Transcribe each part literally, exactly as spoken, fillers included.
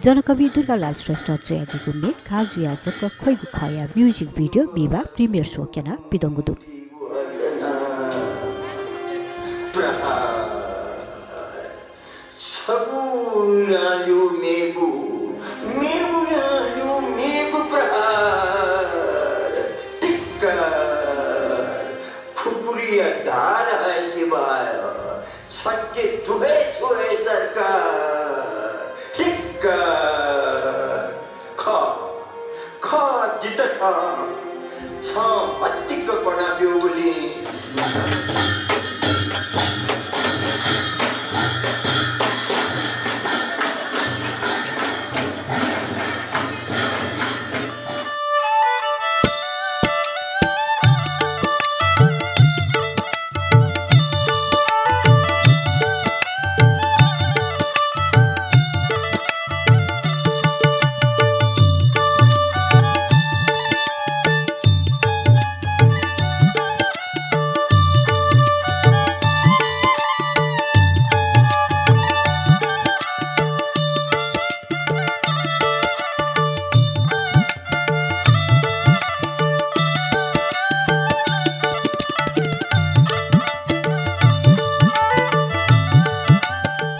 जनकवि दुर्गालाल श्रेष्ठं च्वयादीगु म्ये घाः जुयाः जक ख्वइगु खःया music video बिहिबाः premiere show क्यना पिदंगु दु। छगू यां ल्यू मेगू, मेगू यां ल्यू मेगू प्रहार। टिक्का खुकुरिया धार है शिवाय। छक्के दुहे छुहे सरकार। टिक्का ख, ख दित ख। छं हत्तिक ब्वना ब्यूगुलिं।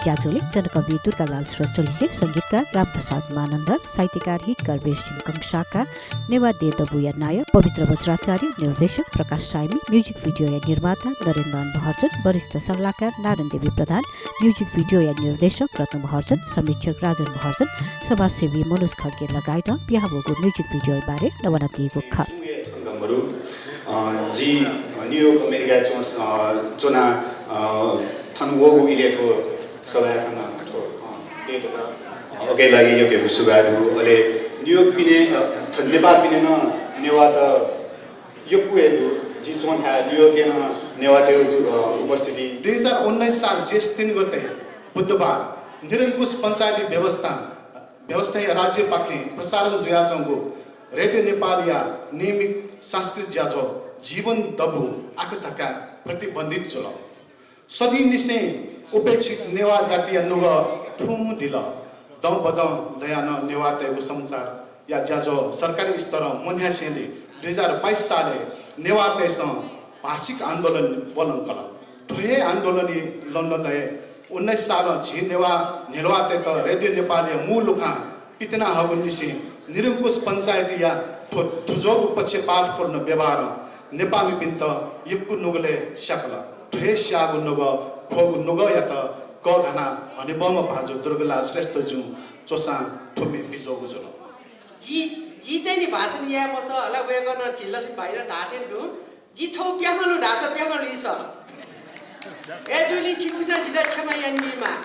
ज्याझ्वलय् जनकवि दुर्गालाल श्रेष्ठ लिसे संगीतकार रामप्रसाद मानन्धर, साहित्यकार हितकर वीरसिंह कंसाकार, नेवाः देय् दबूया नायः पवित्र वज्राचार्य, निर्देशक प्रकाश सायमि, music video-या निर्माता नरेन्द्र महर्जन, वरिष्ठ सल्लाहकार नारायण देवी प्रधान, music video-या निर्देशक रत्न महर्जन, समीक्षक राजन महर्जन, समाजसेवी मनोज खड्गे लगायतं पिहां वःगु music video-या बारे नवानादीगु खः। संगमहरू, अ, जि, अ, न्युयोर्क अमेरिकाय् च्वं-, अ, च्वना, अ, थन वःगु इलय् थ्व सभाय् थन थ्व, अ, देय्‌दत। अ, उकिया लागि यक्व यक्व सुभाय् दु। अले न्युयोर्क पिने, अ, थन नेपाः पिने नं नेवाःत यक्व हे दु। जि च्वंथाय् न्युयोर्कय् नं नेवाःतय् दु, अ, उपस्थिति। दुई हजार उन्नाइस साल जेष्ठ तीन गते बुधबार निरंकुश पञ्चायती व्यवस्था, व्यवस्थाया राज्यपाखें प्रसारण जुयाच्वंगु रेडियो नेपालया नियमित सांस्कृतिक ज्याझ्वः जीवन दबू आकाझाकाय् प्रतिबन्धित जुल। सदिंनिसें उपेक्षित नेवाः जातिया नुगः थुं दिल। दँबदँ दयाः नं नेवाःतय्‌गु समाचारया ज्याझ्वः सरकारी स्तरं मन्ह्यासेंलि दुई हजार बाइस सालय् नेवाःतय्‌सं भाषिक आन्दोलन ब्वलंकल। थ्व हे आन्दोलनय् लन्दनय् उन्नाइस सालं झी नेवाः न्ह्यलुवातय्‌त रेडियो नेपालया मू लुखां पितिना हःगुलिंनिसें निरंकुश पञ्चायतीया थ्व थुज्वःगु पक्षपातपूर्ण व्यवहारं नेपाःमिपिन्त यक्व नुगलय् स्याकल। थ्व हे स्याःगु नुगः ख्वःगु नुगःयात कःघानाः हनेबहःम्ह भाजु दुर्गालाल श्रेष्ठजुं च्वसां थ्व म्ये बिज्वःगु जुल। जि, जि चाहिँ नि भाषण याये मसः हला, वय्‌कलं झिलसिं भाइनं धाःथें तुं। जि छगू प्याखं लु धाःसा प्याखं लुइसँ। अय्‌जूगुलिं छिकपिन्सं जितः क्षमा यानादीमाः।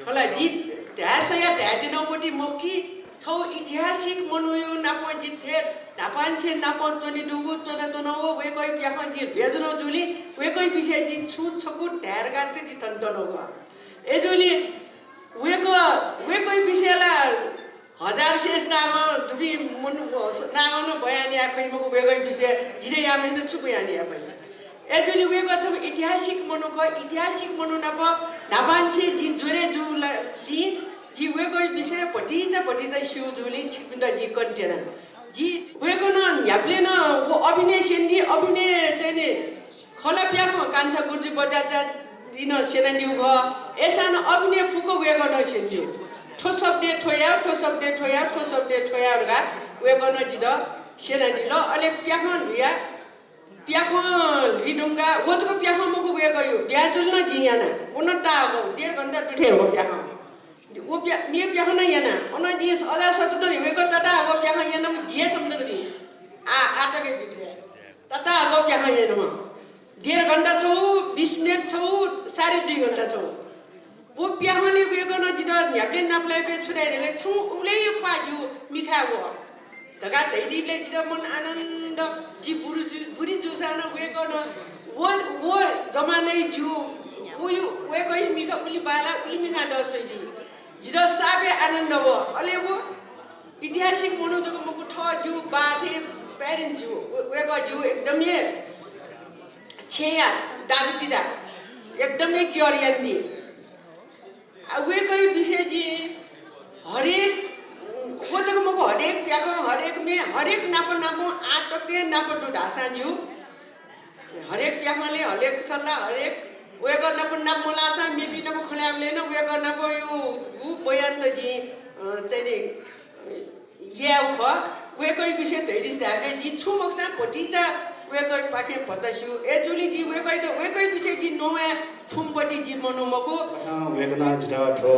खला, जि धाये सयाः धाये त्यनागु पति मखु कि, छगू ऐतिहासिक मनूया नाप जि थथे न्हापांनिसें नाप च्वने दुगु, च्वनाच्वनागु, वय्‌कःया प्याखं जिं ल्ह्वये ज्वनागु जूगुलिं वय्‌कःया विषयय् जिं छुं छकू धाये धकाः जक जि थन दनागु। अय्‌जूगुलिं वय्‌कः, वय्‌कःया विषयय् ला हजार शेष नागं दुबी मन-, नागं नं बयान याये फइ मखु, वय्‌कःया विषयय् जिं याःम्ह नं छु बयान याये फइ। अय्‌जूगुलिं वय्‌कः छम्ह ऐतिहासिक मनू खः, ऐतिहासिक मनू नाप न्हापांनिसें जि ज्वरे जूगुलिं जि वय्‌कःया विषयय् भतिचा भतिचा स्यू जूगुलिं छिकपिन्त जिं कने त्यना। जि वय्‌कलं न्ह्याबलें नं व अभिनय स्यनादी, अभिनय चाहिँ नि खला प्याखं कान्छा गुरुजी बज्राचार्यं नं स्यनादीगु खः। अय्‌सां नं अभिनय फुक्क वय्‌कलं स्यनादीगु। थ्व शब्दय् थ्व याः, थ्व शब्दय् थ्व याः, थ्व शब्दय् थ्व याः धकाः वय्‌कलं जितः स्यनादिल। अले प्याखं ल्हुया, प्याखं ल्हुइ धुंकाः व जक प्याखं मखु वय्‌कःया, ब्याहा जुल नं जिं याना। व नं ताःहाकः, डेढ घण्टा दुथ्याः व प्याखं। व प्या-, मेगु प्याखं नं याना। अन जिं अजासत्तु नं वय्‌कः तताहाकः प्याखं यानाम्ह जि हे छम्ह जक जुइ। आ, आःतकया भित्र तताहाकः प्याखं यानाम्ह। डेढ घण्टा छगू, बिस मिनेट छगू, साढे दुई घण्टा छगू। व प्याखंलि वय्‌कलं जितः न्ह्याबलें नापलाइबलय् छु धाइ धइबलय् छगू उबलय् हे ख्वाः ज्यू मिखाय् वः धकाः धयादीबलय् जितः मन आनन्द, जि बुरु जु-, बुरी जूसां नं वय्‌कलं व, व जमानाय् ज्यू, व यु-, वय्‌कःया मिखा उलि बांलाः उलि मिखां दः स्वयादी। जितः साप हे आनन्द वः। अले व ऐतिहासिक मनू जक मखु, थः ज्यू बाः थें parent ज्यू, व-, वय्‌कः ज्यू एकदम हे छेँया दाजुकिजा, एकदम हे care यानादी। आ, वय्‌कःया विषयय् जिं हरेक, व जक मखु, हरेक प्याखं, हरेक म्ये, हरेक नाप नाप आतके नाप दु धाःसां ज्यू। हरेक प्याखंले, हरेक सल्लाह, हरेक वय्‌कः नाप नाप मलाःसां मेपिं नाप खँ ल्हायेबलय् नं वय्‌कः नाप यो उ बयान त जिं, अ, चाहिँ नि, अ, यायेगु खः। वय्‌कःया विषय धयादिसँ धायेबलय् जिं छुं मखुसां भतिचा वय्‌कःपाखें भचा स्यू। अय्‌जूगुलिं जिं वय्‌कःयात, वय्‌कःया विषय जिं नवाये फुम्ह पति जि मनू मखु। अथां वय्‌कलं जितः थ्व,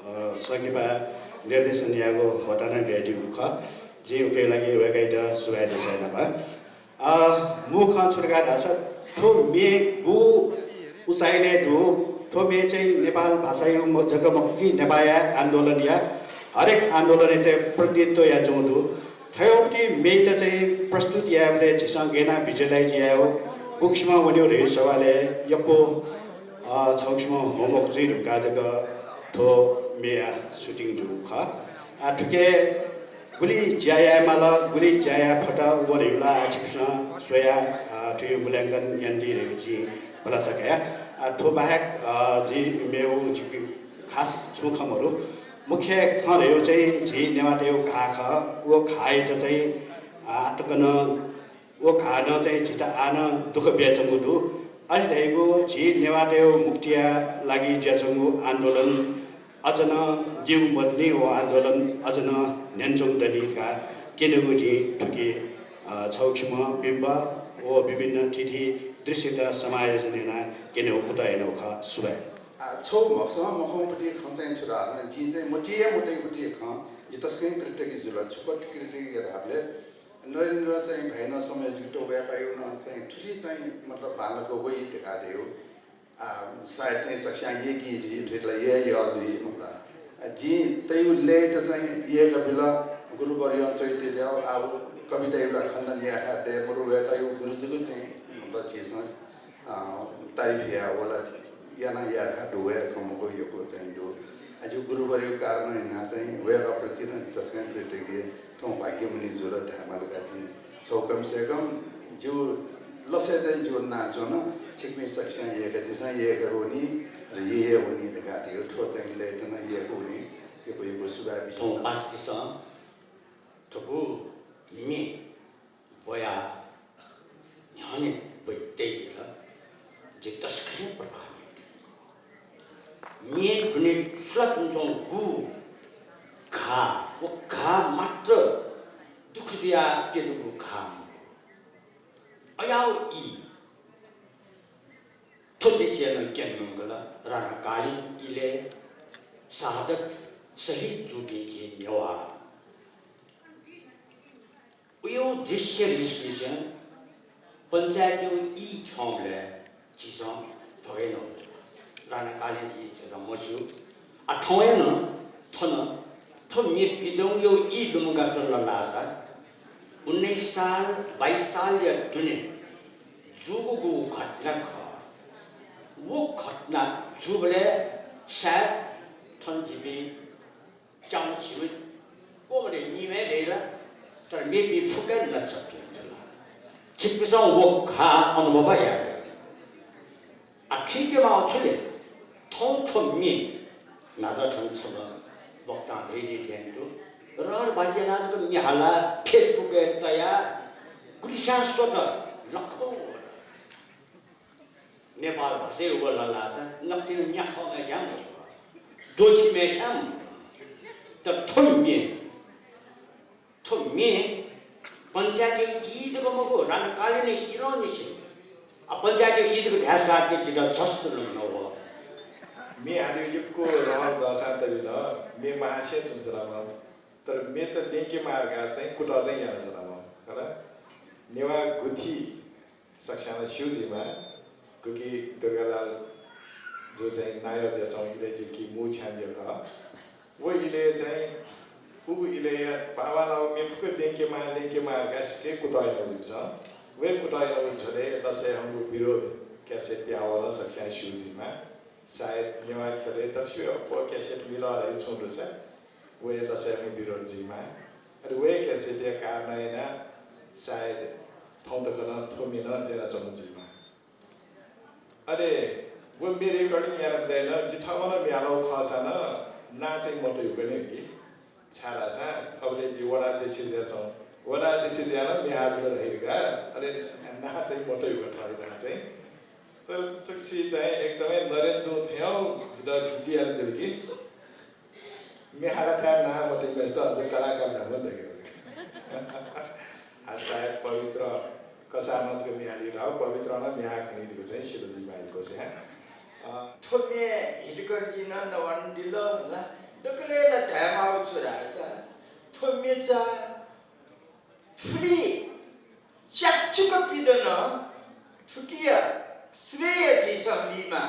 अ, संकिपा निर्देशन यायेगु होता नं बियादीगु खः। जिं उकिया लागि वय्‌कःयात सुभाय् देछाये न्हापा। अ, मू खँ छु धकाः धाःसा थ्व म्येगु उचाइलय् दु। थ्व म्ये चाहिँ नेपाल भाषाया म-, जक मखु कि नेपाःया आन्दोलनया हरेक आन्दोलनयात प्रतिनिधित्व यानाच्वंगु दु। थज्याःगु म्येत चाहिँ प्रस्तुत यायेबलय् झीसं गय् यानाः visualize यायेगु, गुकिसिमं वनेगु धइगु सवालय् यक्व, अ, छगूसिमं homework जुइ धुंकाः जक थ्व म्येया shooting जूगु खः। आ, थुके गुलि ज्या याये माल, गुलि ज्या याये फत, व धइगु ला छिकपिन्सं स्वयाः, अ, थुकिया मूल्यांकन यानादी धइगु जिं भलसा कया। आ, थ्व बाहेक, अ, जिं मेगु जि खास छुं खँ मदु। मुख्य खँ धइगु चाहिँ झी नेवाःतय्‌गु घाः खः। व घाःयात चाहिँ, अ, आःतक नं व घाः नं चाहिँ झीत आः नं दुःख बियाच्वंगु दु। अथे धइगु झी नेवाःतय्‌गु मुक्तिया लागि जुयाच्वंगु आन्दोलन अझ नं दीगु मदुनि, व आन्दोलन अझ नं न्ह्यानाच्वंगु दनि धकाः क्यनेगु जिं थुकी, अ, छगू किसिमं बिम्ब व विभिन्न थीथी दृश्यत समायोजन यानाः क्यनेगु कुतः यानागु खः। सुभाय्। आ, छगू म्हखसं मखंपट्टि खँ चाहिँ छु धाःसा, जिं चाहिँ मतिइ मतिइ खँ, जि तसकं कृतज्ञ जुल। छु कृतज्ञ धाःबलय् नरेन्द्र चाहिँ भाइनं संयोजकत्व वय्‌कःयागु नं चाहिँ थुलि चाहिँ मतलब बांलाक वइ धकाः धयागु। आ, सायद चाहिँ सकस्यां यय्‌की जुइ, थुइत ला यय् यः जुइ मखु ला। आ, जिं तयागु लय्‌त चाहिँ यय्‌का बिल, गुरुवरयां च्वयातयागु, आ, व कवितायागु ला खण्डन याये थाय् दये मरु, वय्‌कःयागु गुरु जुगु चाहिँ मतलब झीसं अ, तारिफ याः, व ला याना याये थाय् दु, वया खँ मखु, यक्व चाहिँ दु। अझ गुरुवरयागु कारणं यानाः चाहिँ वय्‌कःप्रति नं जि तसकं कृतज्ञ, थौं भाग्यमानी जुल धायेमाल का जिं। छगू कम से कम जिगु लसय् चाहिँ जिगु नां च्वन, छिकपिं सकस्यां यय्‌कादिसँ, यय्‌का वनी, अले यय् यय् वनी धकाः धयागु थ्व चाहिँ लय्‌त नं यय्‌का वनी, यक्व यक्व सुभाय् बिसें। थौं पासापिसं थुगु म्ये ब्वया न्ह्यःने ब्वइ तइदिल। जि तसकं प्रभावित। म्ये दुने छु ला तुं च्वंगु घाः, व घाः मात्र दुःख जुयाः प्यदुगु घाः मखु। अज्याःगु ई। थ्व दृश्य नं क्यने धुंकल। राणाकालीन इलय् शहादत शहीद जूपिं झी नेवाः। उयो दृश्य लिसेलिसें पञ्चायतयागु ई छ्वंबलय् झीसं भगय् नं राणाकालीन ई झीसं मस्यू। आ, थौं हे नं थन थ्व म्ये पिदंगु ई लुमंका च्वना लाःसा उन्नाइस साल, बाइस सालया दुने जूगु घटना खः। व घटना जूबलय् सायद थन झीपिं च्याम्ह झिम्ह क्वमले निम्हय् दइ ला, तर मेपिं फुक्कं नच्चा पिहां दल। छिकपिन्सं व घाः अनुभव याये। आ, थुइकेमाः छु ले, थौं थ्व म्ये न्हाचः थन छम्ह वक्तां धयादी थें दु। रहर बाजी यानाः जक म्ये हालाः Facebook-य् तयाः गुलिस्यां स्वत, लखौ नेपाल भाषाय् वल धाःसा नकतिनि न्यासः मयासें मजू, द्वःछि मयासें मजू। तर थ्व म्ये, थ्व म्ये पञ्चायतया ई जक मखु, राणाकालीन इलंनिसें, आ, पञ्चायतया ई जक धाये साथ जितः झस्स नं वः। म्ये हालेगु यक्व रहर दःसां तबि नं म्ये महासें च्वनाच्वनाम्ह, तर म्ये त ल्यंके माःगु धकाः चाहिँ कुतः चाहिँ यानाच्वनाम्ह, हला। नेवाः गुथि सकस्यां नं स्यू जुइमाः, गुकी दुर्गालाल जु चाहिँ नायः जुयाच्वंगु इलय् जिमिगु मू छ्याञ्जे खः। व इलय् चाहिँ उगु इलय्‌या बांबांलाःगु म्ये फुक्क ल्यंके माः, ल्यंके माः धकाः सिक्क कुतः यानागु जिमिसं। व हे कुतः यानागु झ्वलय् लसय् हंगु विरोध cassette पिहां वल सकस्यां स्यू जुइमाः। सायद नेवाः ख्यलय् दक्वसिबय् अप्वः cassette मिलः धइगु छुं दुसा व हे लसय् हंगु विरोध जुइमाः। अले व हे cassette-या कारणं यानाः सायद थौं तक नं थ्व म्ये नं ल्यनाच्वंगु जुइमाः। अले व म्ये recording यानाबलय् नं जि थःम्हं नं म्ये हालागु खःसा नं नां चाहिँ मतय्‌गु नि कि। छाय्‌धाःसा अबलय् जि वडा अध्यक्ष जुयाच्वं। वडा अध्यक्ष जुयाः नं म्ये हाः जुल धइगु का। अले नां चाहिँ मतय्‌गु थः नां चाहिँ। तर तुक्सी चाहिँ एकदमै नरेनजु थें जितः जिद्दी यानादिल कि म्ये हाःथाय् नां मतय्‌म्हेसित अझ कलाकार धाःम्ह दय्‌के मते। आ, सायद पवित्र कसाः नं जक म्ये हाली धाःगु, पवित्र नं म्ये हाः खनी धइगु चाहिँ सिल जुइमाः यक्वसियां। अ, थ्व म्ये हितकरजीं नं नवानादिल ला, दकलय् ला धायेमाःगु छु धाःसा थ्व म्ये चा थुलि च्याकचुक पिदन, थुकिया श्रेय झीसं बीमाः।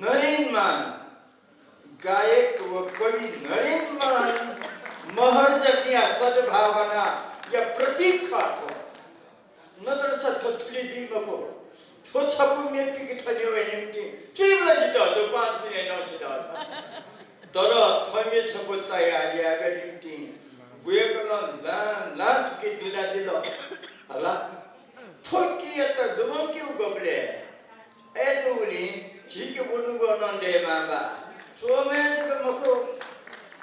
नरेन मान, गायक व कवि नरेन मान महर्जनया सद्भावनाया प्रतीक खः थ्व। नत्रसा थ्व थुलि जुइ मखु। थ्व छपु म्ये पिके थने वये निंतिं चुइबलय् जितः थ्व पाँच मिनेटं सिधल। तर थ्व म्ये छपु तयार यायेगु निंतिं वय्‌कलं लां लां थुकी दुनादिल। हला, थ्व कियात लुमंकेगु गबलय् अय्‌जूगुलिं झीके व नुगः नं दयेमाः बा। च्वम्ह जक मखु,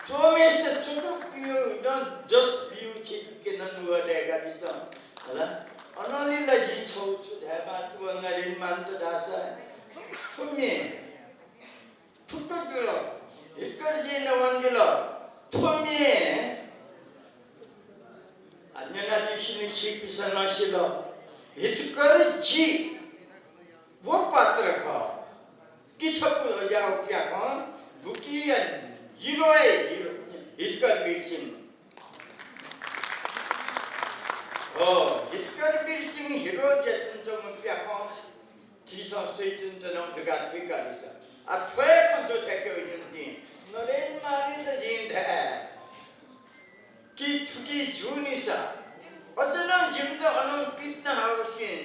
च्वम्हसित च्वचुक पिउ नं जस बिउ छिके नं नुगः दय्‌कादिसँ। हला, अनंलि ला जिं छगू छु धायेमास्ति वं नरेन मानत धाःसा थ्व म्ये फुक्क जुल। हितकरजीं नवानादिल। थ्व म्ये आ, न्यनादीपिं छिकपिन्सं नं सिल। हितकरजी व पात्र खः। कि छपु याःगु प्याखं बुकिया हिरो हे हिरो, हितकर वीर सिंह। हो, हितकर वीर सिंह हिरो जुयाच्वंगु प्याखं झीसं सइच्वनाच्वनागु धकाः थुइकादिसँ। आ, थ्व हे खँ दुथ्याकेगु निंतिं नरेन मानयात जिं धाये कि थुकी जूनिसा अझ नं जिमित अनं पितिना हःसिन।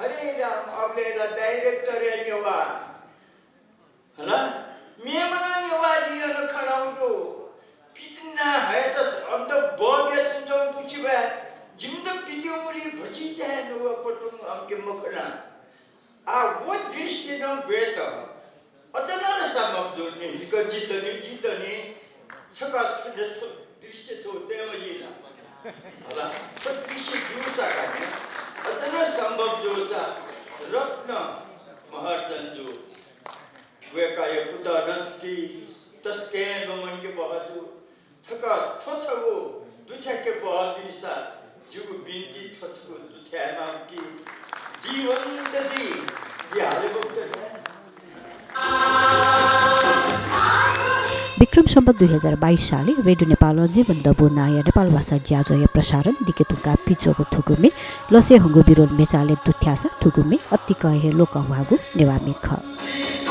हरे राम, अबलय् ला director हे नेवाः। हला, मेम्ह नं नेवाः जुइ अन खनागु दु। पितिना हयेत अन्त बः बियाच्वंगु दु छि बा। जिमित पितिगुलिं भतिचा हे नुगः क्वतुंगु अम्के मखना। आ, व दृश्य नं ब्वयेत अझ नं सम्भव जूनि, हितकरजी दनि, जि दनि, छकः थ्व, थ्व दृश्य छगू तयेमाः जुइ ला। हला, थ्व दृश्य जूसा का नि, अझ नं सम्भव जूसा रत्न महर्जन जु। वय्‌कःया कुतः नं थुकी तसकं लुमंके बहःजू। छकः थ्व छगू दुथ्याके बहःजुइसा जिगु बिन्ति थ्व छगू दुथ्यायेमाः कि जीवन्त जुइ। जि हाले भक्त। विक्रम सम्वत दुई हजार बाइस सालय् रेडियो नेपालं जीवन दबू नांया नेपालभाषा ज्याझ्वःया प्रसारण दिके धुंकाः पिच्वःगु थुगु म्ये लसय् हंगु बिरोल म्येचालय् दुथ्याःसा थुगु म्ये अतिकं हे लोकंह्वाःगु नेवाः म्ये खः।